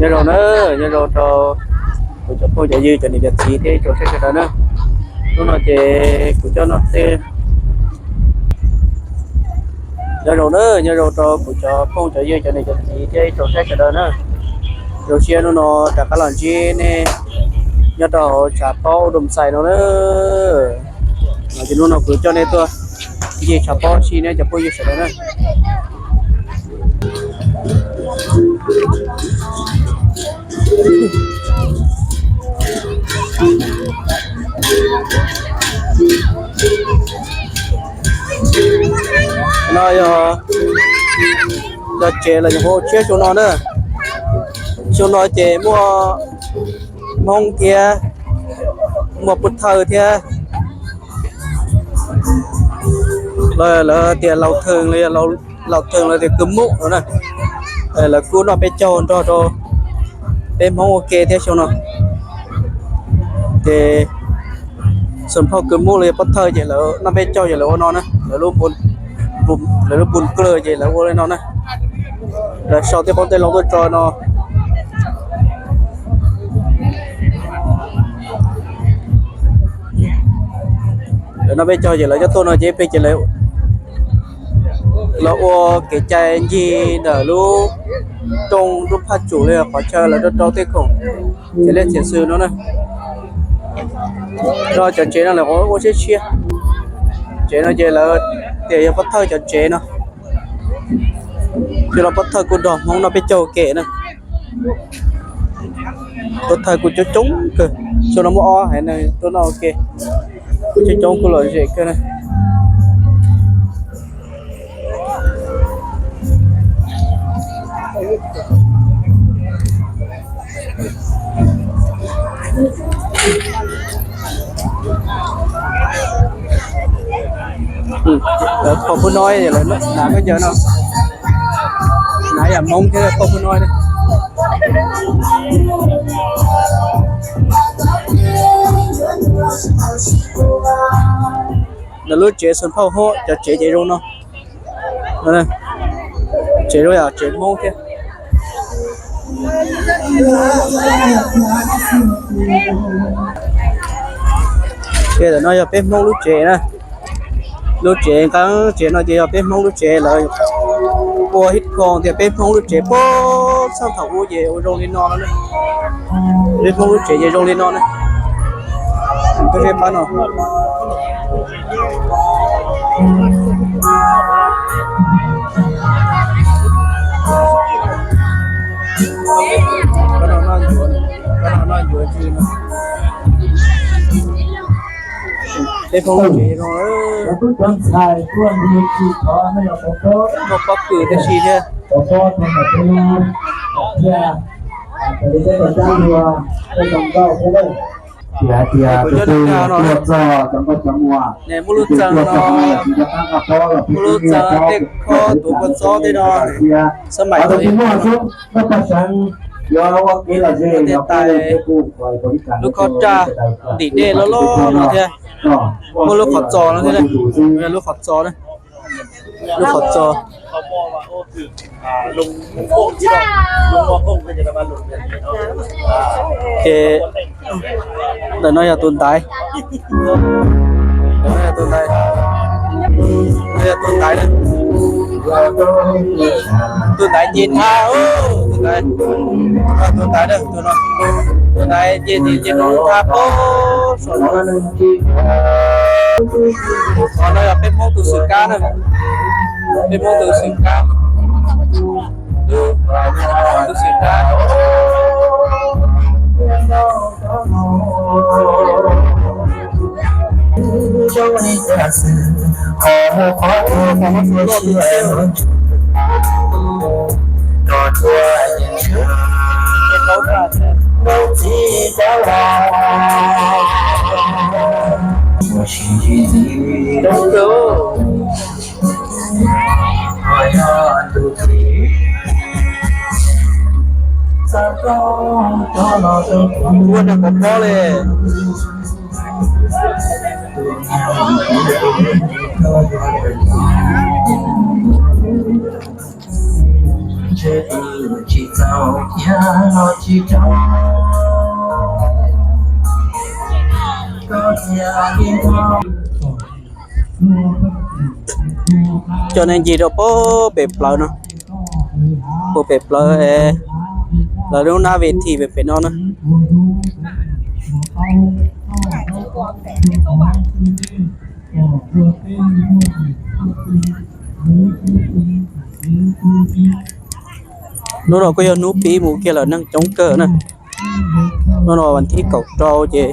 Nyob zoo na, nyob zoo rau kuv cov phooj cov ywg cov niam cov txiv thiab ib tsoom saib sawv daws na. Hnub no ces kuv coj no tej nyob zoo na, nyob zoo rau kuv cov phooj cov ywg cov niam cov txiv thiab ib tsoom saib sawv daws na. Zoo siab hnub no rov qab los ntsib nej nyob rau hauv tshav pob Doo Xais no na. Ces hnub no kuv coj nej tuaj ncig tshav pob si nej cov phooj ywg sawv daws na. No yog, yog tsev los yog hauv tshiab xyoo no na. Xyoo no ces muaj Hmoob thiab, muaj Pub Thawj thiab, lawv tias Laus Theej los yog Laus Theej los tias Kws Mub no na. Lawv kuj noj peb caug nrog rau peb Hmoob ua ke thiab xyoo no. Ces Xeem Phauj Kws Mub los yog Pub Thawj ces lawv noj peb caug ces lawv ua no na, lawv lub pus klawj ces lawv ua li no na. Lawv sau tej qoob tej loo tuaj tso no. Lawv noj peb caug ces lawv coj tuaj no ces ib pliag ces lawv ua kev cai ncig ntawm lub rooj lub phaj tsum li qhov chaw lawv rau rau tej khoom txiav liaj txiav xwm no na. No cov tsev no lawv ua siab siab. Tsev no ces lawv tias yog Pub Thawj cov tsev no. Xyoo no Pub Thawj kuj nrog Hmoob noj peb caug ua ke na. Pub Thawj kuj coob coob kawg, xyoo no muaj ob haiv neeg tuaj noj ua ke, kuj coob coob kuj lom zem kawg na. Phom pub no, hnav koj cov no, hnav yam Hmoob thiab phom pub no. Lawv lub tsev Xeem Phauj Hmoob cov tsev ces zoo no. Tsev zoo yam tsev Hmoob thiab. Ces ntawm no yog peb Hmoob lub tsev na. Lub tsev nqeeb tsev no ces yog peb Hmoob lub tsev, lawv ua hib khoo tias peb Hmoob lub tsev puag thaum ub ces ua zoo li no no. Peb Hmoob lub tsev ces zoo li no na. Koj zeb pab no. Peb Hmoob lub tsev zoo. Muaj pob kws tib si thiab. Hais tias tus twg tuaj txog cov nkauj cov muam, muaj lub txee no, muaj lub txee tej khob tuav kua txob tej no, xab maim no. Tej tais, lub khob raj ntim dej loj loj no thiab, muaj lub qhov txos no thiab, lub qhov txos na, lub qhov txos. Ces ntawm no yog tus ntaiv, tus ntaiv, tus ntaiv, tus ntaiv nce thab, tus ntaiv, tus ntaiv, tus ntaiv nce, nce rau lub thab pob saum no. Qhov no yog peb Hmoob tus xwm kab na, peb Hmoob tus xwm kab, tus xwm kab. Ua nag pov pob li. Cov neeg ncig rau pem plawv no, puag pem plawv, lawv lub nab ve thi pem pem no na. Hnub no kuj yog hnub pib mus kiag lawm, neeg coob kawg na. Hnub no vas thib kaum rau ces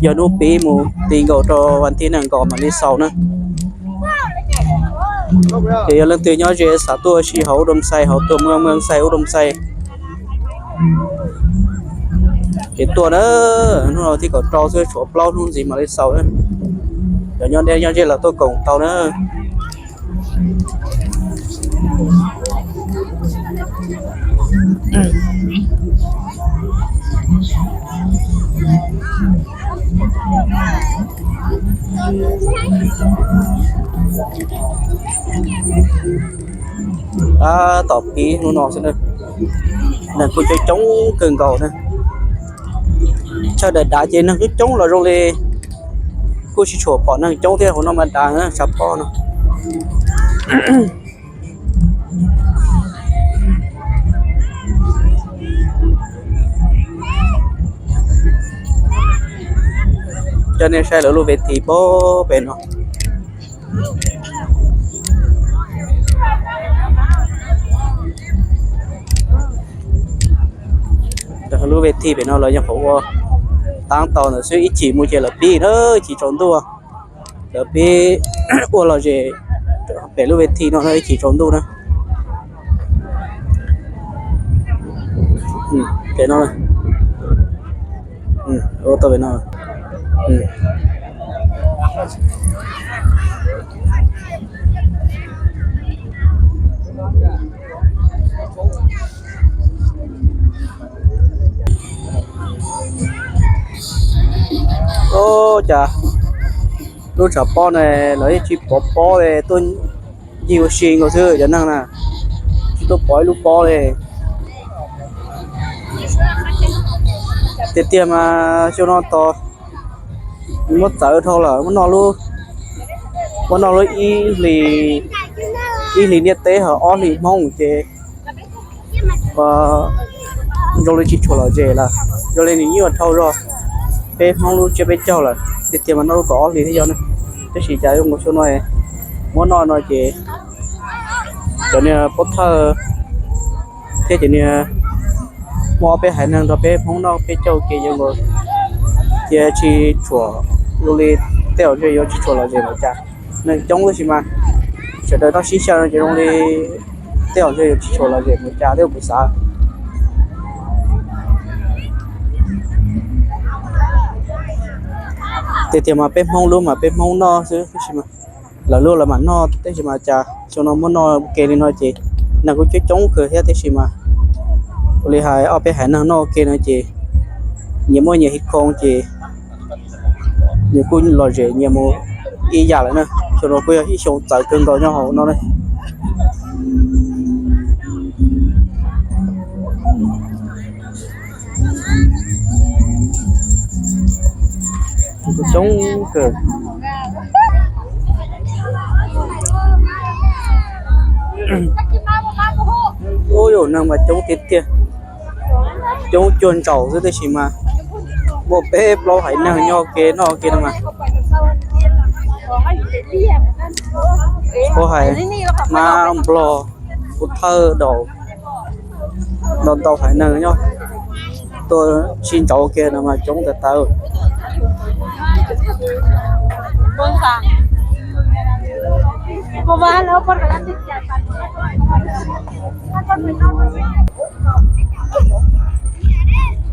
yog hnub pib mus ti nkaus rau vas thib nees nkaum mam li xaus na. Ces yog leej twg nyob ze xav tuaj ua si hauv Doo Xais, hauv tuaj muaj Doo Xais, ua Doo Xais ces tuaj na. Hnub no thib kaum rau xwb, tshuav plaub hnub ntxiv mam li xaus na. Cov nyob deb nyob ze los tuaj koom tau na. Tab tom pib hnub no xwb na, neeg kuj coob coob kawg nkaus na. Chaw dav dav ces neeg kuj coob los zoo li kuj tsis tshua pom neeg coob thiab, hauv no mas dav na, tshav pob no. Coj nej saib lawv lub ve thi pem no. Lub ve thi pem no los yeej qhuav ua taab tau ntawd xwb, ib chim mus ces lawv pib na, ib chim tsaus ntuj lawv pib ua lom zem pem lub ve thi no ib chim tsaus ntuj na. Pem no, ua tau pem no. Ua cas lub tshav pob ne lawv yeej tsis pov pob li, tuaj ncig ua si nkaus xwb cov neeg na, tsis tuaj pov ib lub pob li. Tiag tiag mas xyoo no tos muab txawv dhau lawm, muab noj lub, muab noj lub ib hlis, ib hlis ntiaj teb ho ob hlis Hmoob ces zoo li tsis tshua lom zem lawm, zoo li nws nyuaj dhau zog peb Hmoob lub tsiab peb caug lawm. Tiag tiag mas noj lub kaum ob hlis thiab yog ne, tab sis cas zoo nkaus xyoo no muab noj no ces cov niag pov thawj thiab cov niag muaj ob peb haiv neeg nrog peb Hmoob noj peb caug ces zoo nkaus cia tsis tshuam, zoo li tej zaum ntshe yuav tsis tshua lom zem los cas. Neeg coob tab sis mas sawv daws noj sib xyaw no ces zoo li tej zaum ntshe yuav tsis tshua lom zem mus cas thiab kuv xav. Tiag tiag mas peb Hmoob lub mas peb Hmoob noj xwb tab sis mas lawv lub lawv mam noj tab sis mas cas xyoo no muab noj ke li no ces neeg kuj coob coob kawg thiab tab sis mas ua li hais ob peb haiv neeg noj ke no ces nyias muaj nyias hiv khoo ces nyias kuj lom zem nyias mus ib yam lawm na. Xyoo no kuj yog ib xyoo txawv kawg nkaus nyob hauv no na. Coob kawg. Ub, yus neeg mas coob tiag tiag, coob cuag ntsaum xwb tab sis mas muaj peb plaub haiv neeg nyob ke noj ke no mas. Kuv hais hmab nplog, kuv thawj daus, ntau ntau haiv neeg nyob tuaj sib ntsauv kiag no mas coob tas tas.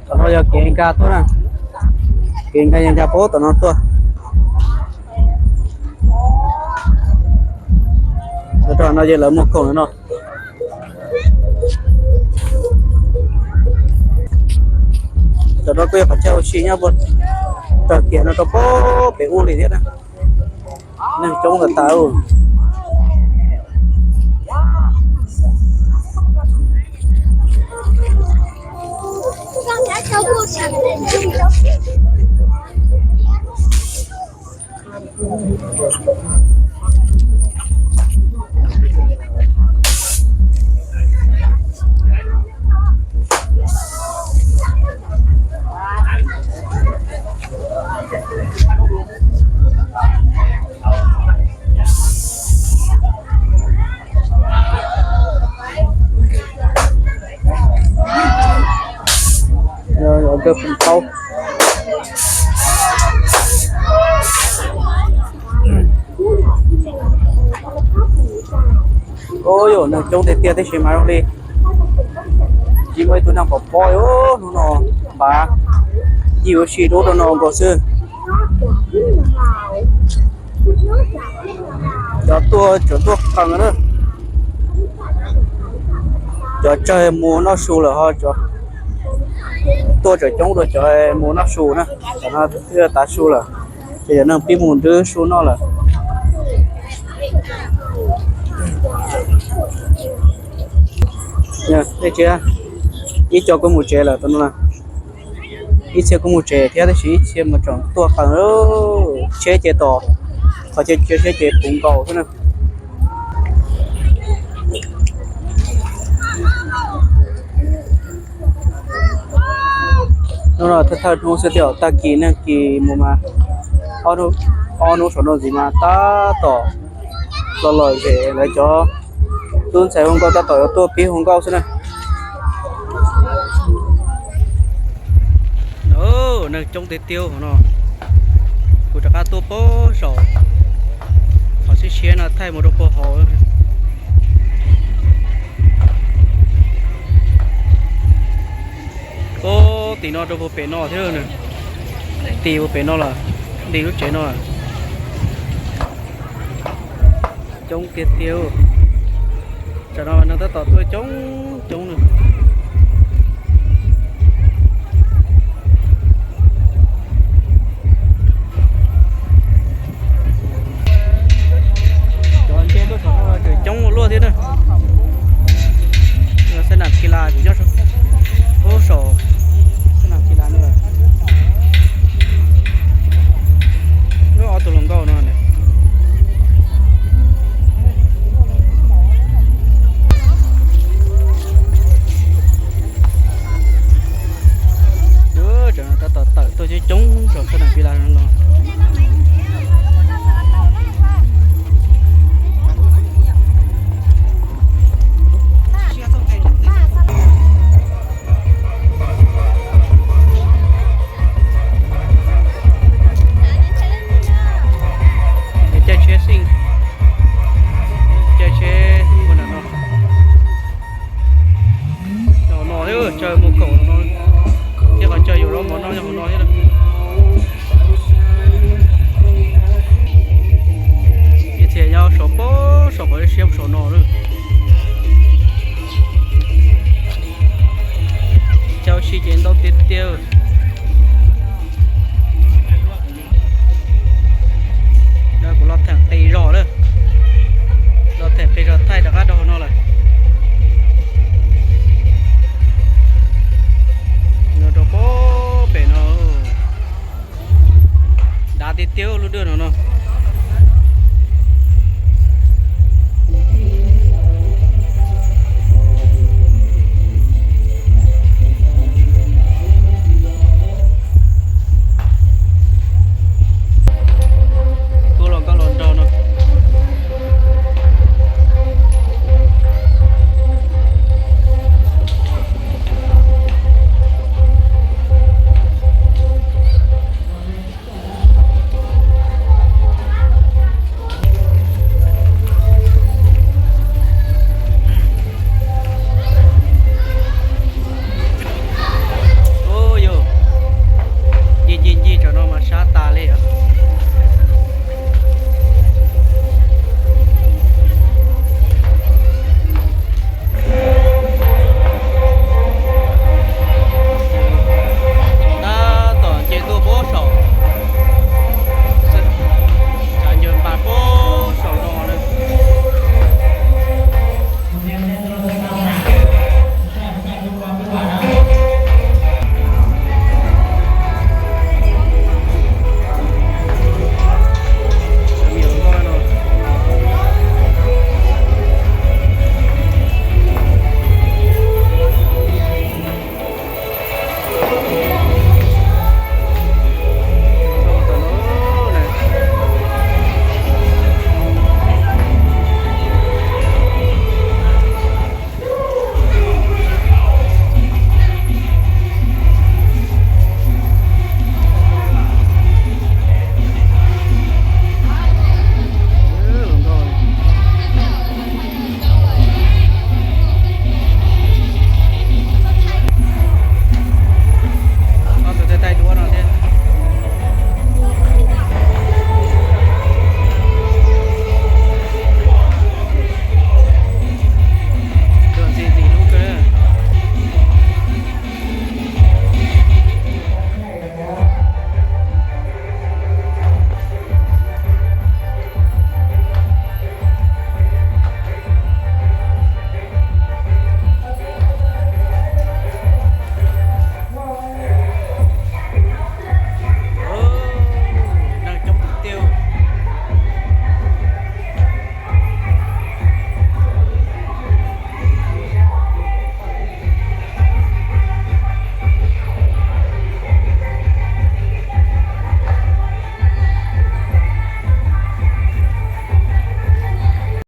Tom no yog kev nkag tuaj na, kev nkag yog nkag puag tom no tuaj. Tom no yog lawv muag khoom no. Tom no kuj yog qhov chaw ua si nyob puag tag kiag no rau pem ub li thiab na. Neeg coob tas tas. Ua yog neeg coob tiag tiag tab sis mas zoo li tsis muaj ib tug neeg pom pob. Hnub no npav yig ua si dub rau no nkaus xwb. Cov tuaj tseem tuaj qees na. Cov tsawg mus noj su lawm ho, tuaj tseem coob dua cov mus noj su na. Tam no twb tav su lawm, ces cov neeg pib mus nrhiav su noj lawm. Ib co kuj mus tsev lawm tam no na. Ib txhia kuj mus tsev thiab tab sis ib txhia mus tseem tuaj qees. Tsheb ces tom, qhov chaw cia tsheb ces puv nkaus xwb na. Hnub no thawj thawj hnub xwb thiab, tag kis nag kis mus mas ob hnub saum no ntxiv mas tab tom los lom zem lawv cov tub ntxhais hu nkauj tab tom yuav tuaj pib hu nkauj xwb na. Neeg coob tiag tiag hauv no. Kuv rov qab tuaj pem saum qhov siab siab no thaij mus rau puag hauv. Pem tim no rau puag pem no thiab, tim puag pem no lawm, nti lub tsev no. Coob tiag tiag. Tsam no neeg tab tom tuaj coob coob na. Cov nce tuaj saum no tseem coob ua luaj thiab na. Xab nam kis las tseem nyob ub saum, xab nam kis las no. Ob tug hluas nkauj no. Tsam no tab tom tawm tuaj coob coob saum xab nam kis las no los. Caij tsheb xij, caij tsheb ua nram no. Hauv no thiab, chaw mus kaum no, thiab qhov chaw yuav zaub mov noj nyob hauv no thiab. Ib txhia nyob saum pob saum qhov siab saum no lawm. Cov ua si ces ntau tiag tiag. Kuv los theem qis zog lawm, los theem qis zog thaij rov qab rau hauv no lawm.